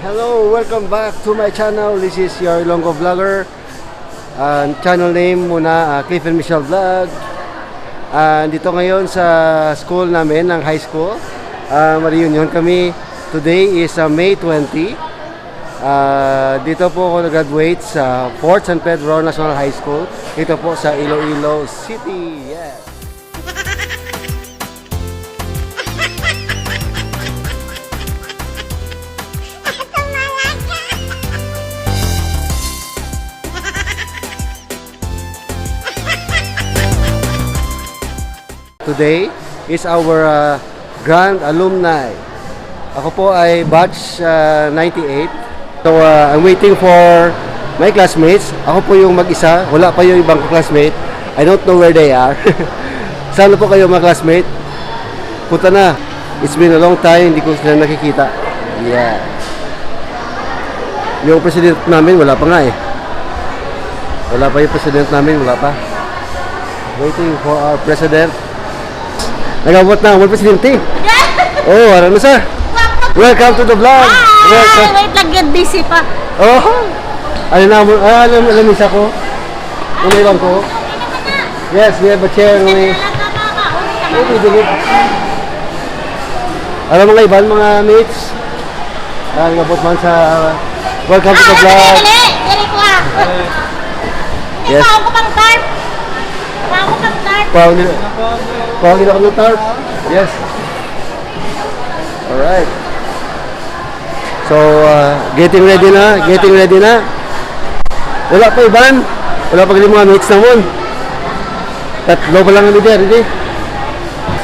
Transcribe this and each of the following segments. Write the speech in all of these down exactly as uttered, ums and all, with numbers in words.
Hello, welcome back to my channel. This is your Ilonggo vlogger. Ah, channel name muna, ah, Cliff and Michelle Vlog. Ah, dito ngayon sa school namin, ang high school. Ah, ma-reunion kami. Today is, ah, May twenty. Ah, dito po ako nag-graduate sa Fort San Pedro National High School. Dito po sa Iloilo City. Yes. Today is our, uh, grand alumni. Ako po ay batch, uh, ninety-eight. So, uh, I'm waiting for my classmates. Ako po yung mag-isa. Wala pa yung ibang classmate. I don't know where they are. Sana po kayo, mga classmate. Punta na. It's been a long time, hindi ko sila nakikita. Yeah. Yung president namin, wala pa nga eh. Wala pa yung president namin, wala pa. Waiting for our president. Nag-abot na, may presidente. Oh, ano na, sir? Welcome to the vlog. Hi! Welcome. Wait lang, yun, busy pa. Oh. Ano na mo? Ah, alam, alam isa ko. Ano iwan ko? Yes, we have a chair. May, oh, may dumi. Alam, mga iban, mga mates. Ah, nag-abot man sa welcome to the vlog. Dali, dali, dali ko, ah. Yes. Ikaw, ako pang tarp. Ako pang tarp. Pawang nila. Pawang nila kami tarp. Yes. Alright. So, uh, getting ready na, getting ready na. Wala pa iban. Wala pa gani mga mates namon. Tatlo pa lang ang leader, hindi?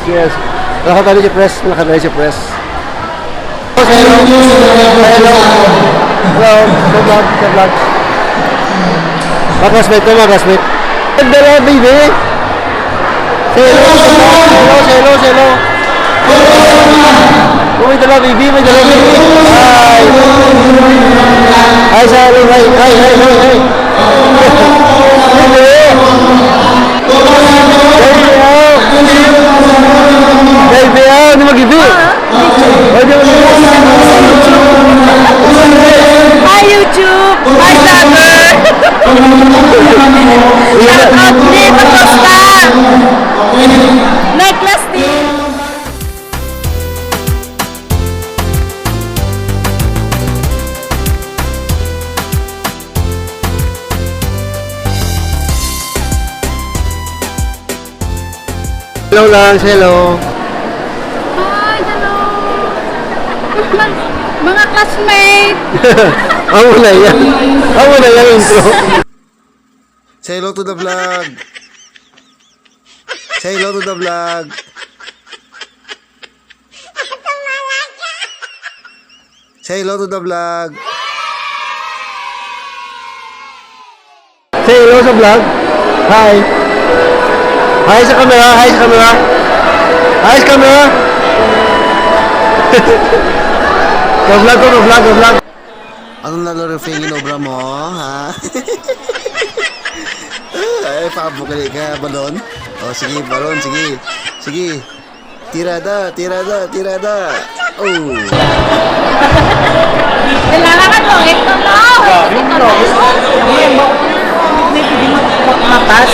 Yes. Wala ka tayo si press, wala ka tayo si press. Hello. Hello. Hello. Sa vlog, sa vlog. Mga classmate ko, mga classmate. Nagdala, baby. Say hello, say hello, say hello, say hello. Oh, may dala, baby, may dala, baby. Hi. Hi, say hello, hi, hi, hi, hi, hi. Baby, oh. Baby, oh. Baby, oh, hindi mag-ibi. Hi, YouTube! Hi, vlogger! Shout out ni Pacosta! May class din! Hello lang, say hello. Hi, hello. Mga classmate. Amo na yan. Amo na yan, intro. Say hello to the vlog. Say hello to the vlog. Say hello to the vlog. Say hello sa vlog. Hi. Hi sa camera, hi sa camera. Hi sa camera. Ka-vlog ko, ka-vlog, ka-vlog. Ano na, Lorifing, inobra mo, ha? Ay, paabukali ka, balon. O, sige, balon, sige. Sige. Tirada, tirada, tirada. Oh. Kailangan ko, ito to. Ito to. Matas.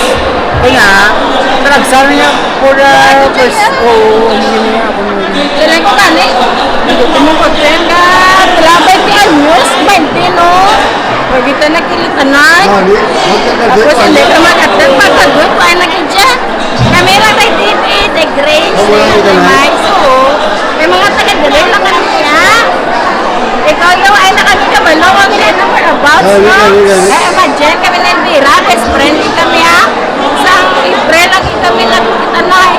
Kaya, nagsabi niya, for the first, oh, ano yun niya, ako yun. Kailan ko gani? Hindi ko mo ko, ten ka, twenty anyos, twenty, no? Pag kita nakilita na. Tapos hindi ka makatag, makatag, kaya nakita. Kami lang kay T V, the Grace, the Maiso. May mga taga-deliver na kami niya. Ikaw yung ay na kami kabalo, ang sino whereabouts, no? Ay, imagine, kami na Elvira, best friend din kami, ha? Sa April, ang kami nagkita na, eh.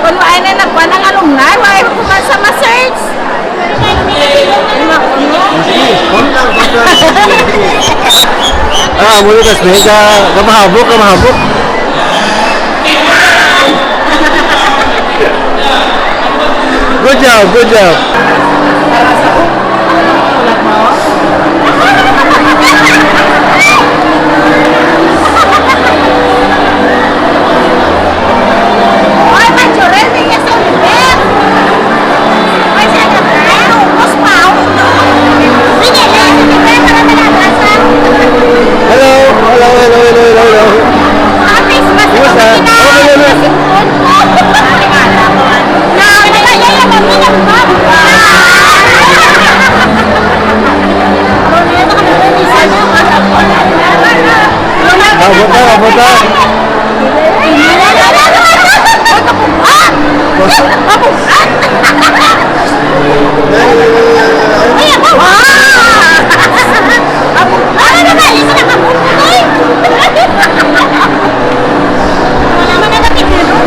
Kung ay na nagkuha ng alumni, why ko man sa ma-search? Ah, amo ni classmate, ah, kamahabok, kamahabok. Good job, good job. Oy, Manchurel, may yes, Oliver. May siya na, ay, ubos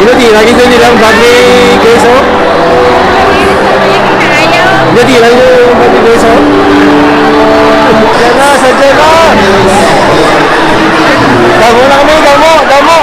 Ino di lagi sa nilang bagay, guys, oh? Ino di lagi yung bagay, guys, oh? Diyan na, sa diyan na! Damo na kami, damo, damo!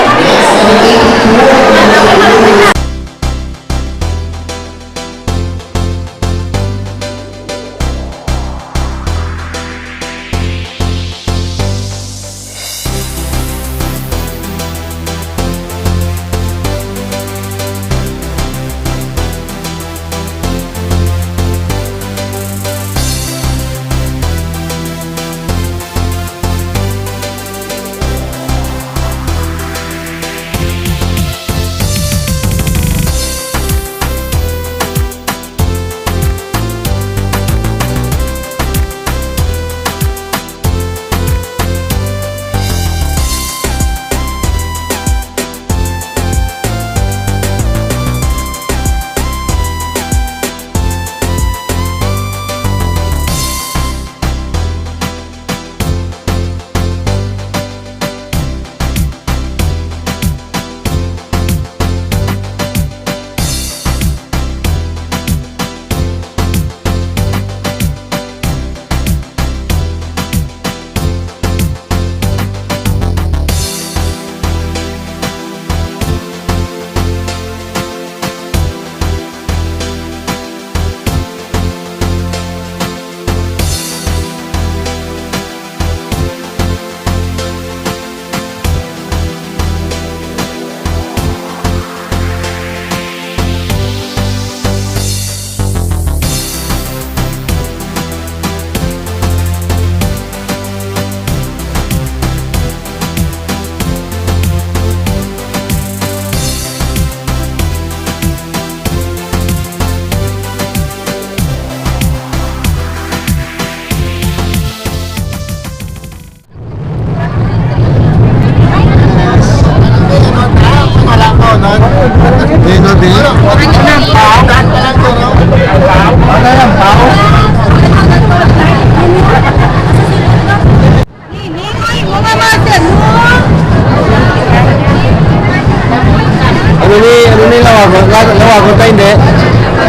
Ano ni, ano ni, lawagon, la-, lawagon ta, hindi?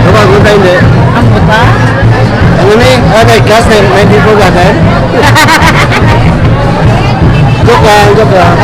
Lawagon ta, hindi? Ang buta? Ano ni? Ah, may class na, may people natin? Joke lang, joke lang.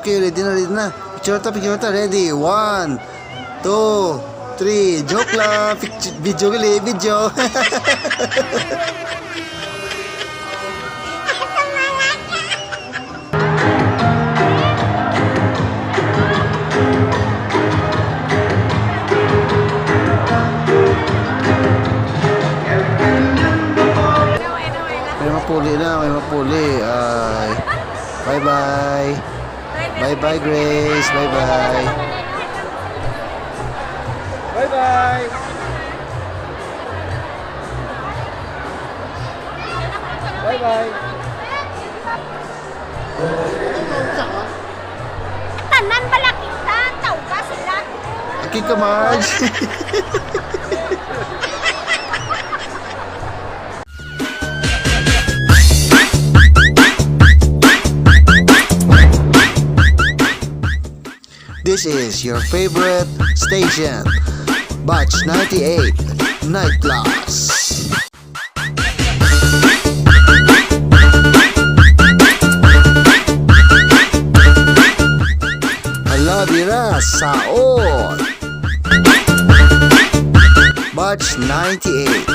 Okay, ready na, ready na. Picture ta, picture ta. Ready? One, two, three. Joke lang. Picture, video gali, video. May mapuli na, may mapuli. Ay. Bye-bye. Bye-bye, Grace. Bye-bye. Bye-bye. Bye-bye. Tanan bala kita, tawga sila. Aki ka, Marge. This is your favorite station, Batch ninety-eight, Night Class. Hala dira, saon. Batch ninety-eight.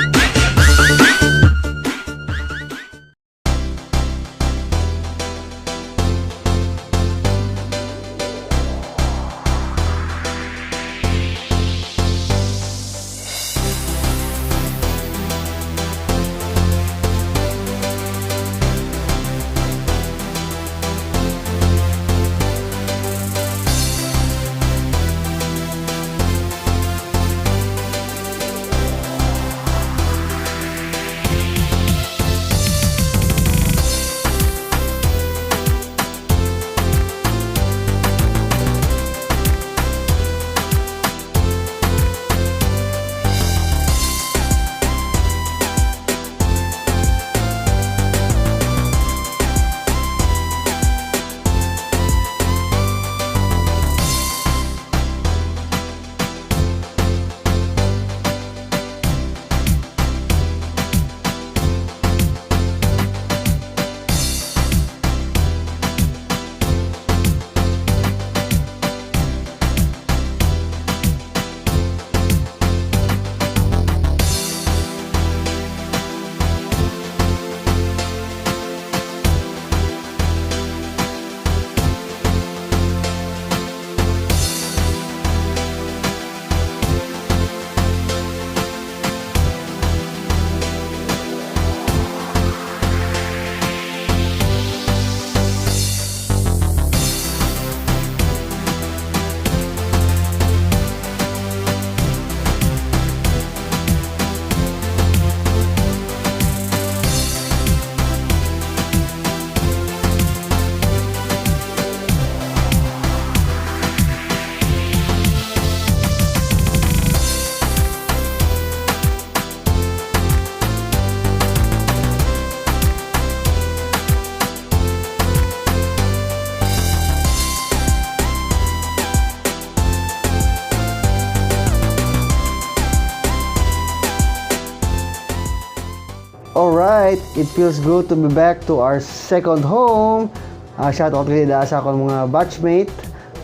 Alright, it feels good to be back to our second home. Ah, shout out gali da sa akong mga batchmate,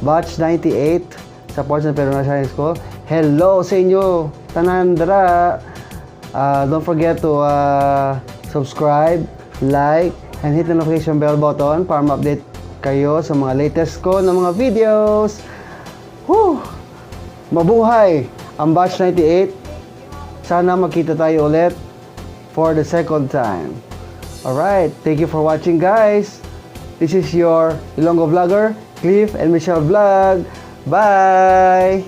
batch ninety-eight sa Port San Pedro National High School. Hello sa inyo tanan dira. Ah, don't forget to, ah, subscribe, like, and hit the notification bell button para ma-update kayo sa mga latest ko na mga videos. Whew! Mabuhay ang Batch ninety-eight. Sana magkita tayo ulit for the second time. Alright, thank you for watching, guys. This is your Ilonggo vlogger, Cliff and Michelle Vlog. Bye!